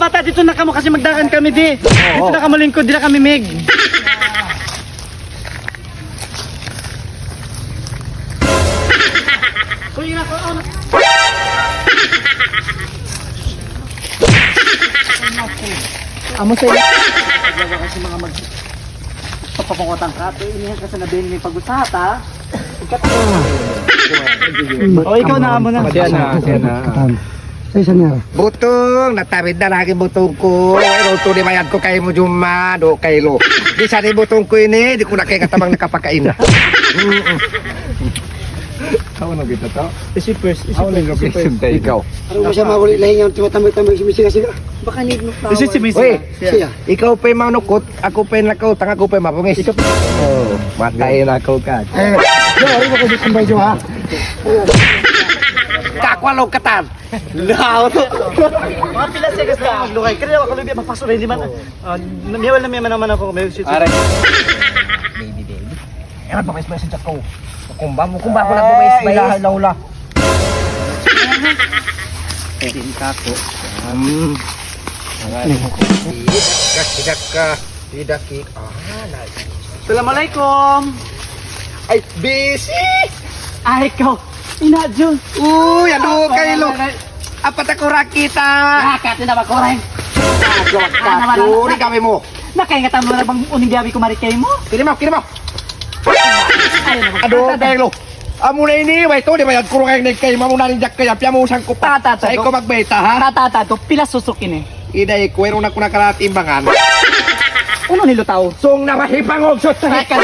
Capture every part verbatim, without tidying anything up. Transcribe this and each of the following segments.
Pata, dito na kamu kasi magdagan kami di. Dito na kamu lingkod, di na kami mig. Kuya na ko. Amo sa inyo. Kasi mga mag-, papapangutang ka, ito, inihan ka sa nabing may pag-usata. O, ikaw na, amo na. Siya na, siya na. Sa isa niya. Butong, natawid na lagi butong ku. Pero ito di bayad ku kaymu, Juma, do kaylo. Di sa di butong ku ini, di' ku na kaya katabang nakapakain. Mm-mm. Ako na kita to. Isi first, isi first, isi first. Ikaw. Parang masya mawali lahi niya, tumatambay-tambay, sumisiga-siga. Baka need mo. Isi si Miss. Uy, siya. Ikaw pa'y manukut, aku pa'y nakautang, aku pa'y mabungis. Ikaw. Oh, matay na aku ka. Eh, yo, ikaw ko si Kumbay Jo, ha? Kakwalo katan. Lao to. Mga pila siya gusto. Lugay, kaya ako lubi, magpasulay, di man. Ah, namiwal na miyaman naman ako, may shoot. Aray. Baby, baby. Ewan, pabayis-bayis ang chat ko. Kumba mo, kumba ako lang, pabayis-bayis. Ay, ilaha, ilaha, ilaha. Eh, hindi ka ako. Hmm. Tidak ka, tidak ka, tidak ki-, ah, na-, Assalamualaikum. Ay, busy! Ay, ikaw. Ina, Jun. Uy, ano kayo, lo? Ay, ay, ay. Apat ako rakita. Ah, kati na ba, koreng? Ah, joke ka. Ano, wala na. Uli kami mo. Nakaingatan mo na bang uning biyabi ko, marikay mo? Kini mo, kini mo. Ayun na, Ado, magkakata. Kayo, lo. Amu na ini, way to, di ba yan? Kurang kayo, kayo, mamu na rin, Jack, kaya, piyamusan ko pa. Tata, tata, Sa ikaw to. Magbayta, ha? Tata, tata, to. Pila susuk ini? Iday, kuwero na ko nakaratimbangan. Uno nilo tao. Sung na mahipangog, sut. Ay, ka-,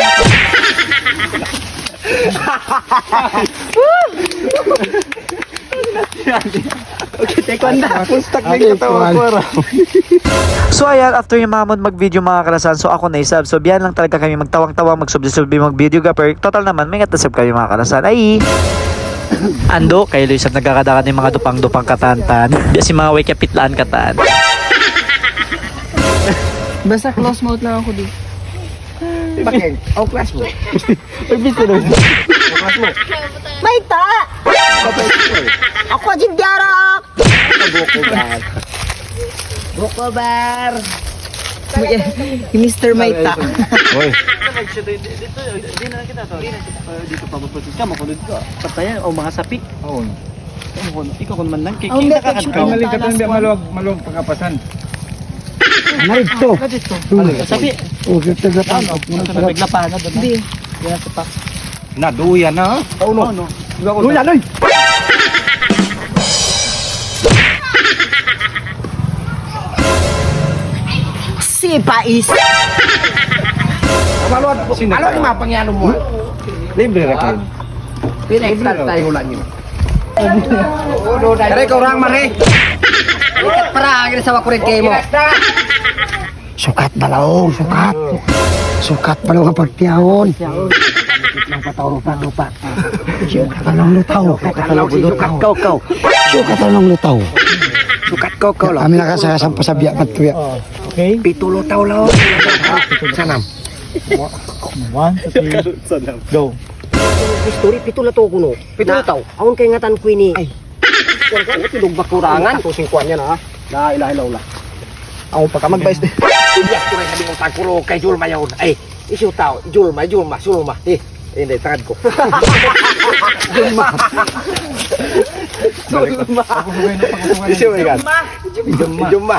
Okay, take one na. Pustak na yung katawa ko, ra. So, ayan, after yung mamon mag-video, mga kalasan, so ako na isab. So, biyan lang talaga kami magtawang-tawang, magsubli-subli, mag-videographer. Total naman, may ngatasab kami, mga kalasan. Ay! Ando, kayo, Luis, at nagkakadakan yung mga dupang-dupang katantan. Di si mga way kapitlaan katan. Basta close mouth lang ako di. Bakit? Ang class mo? Ay, gusto na. Ang class mo? Mayta'! Ako, Jim Diara! Buko ba? Buko bar! Mister Mayta'. Hoy. Dito, dito, dito na kita to. Dito pa, maputi ka, makulod ka. Patayan, o mga sapi. Oo. Ikaw, kung man lang, kay Ang kita ka picture. Kay malikatan, di maluwag, maluwag pagkapasan. Narito. Narito. Hmm. Sabi. Oh, kita ka pa. Ano? Ano, naglapahan na doon. Hindi. Yan sa pa. Naduyan na, ha? Oh, no. Duyan, oy! Si Pais. Maluwag. Sino? Ano yung mga pangyalo mo? Libre ra kayo. Pina-extra tayo lang yun. Dari ka orang, mare. Ikat para, ang sa wakurin kayo mo. Sukat balaw, sukat. Sukat balaw nga pagtiyaon. Nang pataw, rupa, rupa. Sukat anong lutaw, sukat anong lutaw. Sukat anong lutaw. Sukat kaw, kaw lang. Kami nakasasam pa sa biya, mat kuya. Okay. Pitulo tao lang. Sanam. One, two, three. Sanam. Go. History, pitulo tao kuno. Pitulo tao. Awn kay ngatan ku ini. Ay. Kuwan ka, tulog ba kurangan? Tapos yung kuwan yan, ha? La ilaha illallah. Ako pa ka magbayis din. Iya, kuwan ka, di mo tagkulo kay Julma yun. Ay, isu tao, Julma, Julma, Julma. Eh, hindi, tagad ko. Julma. Julma. Isu, ikan. Julma. Julma.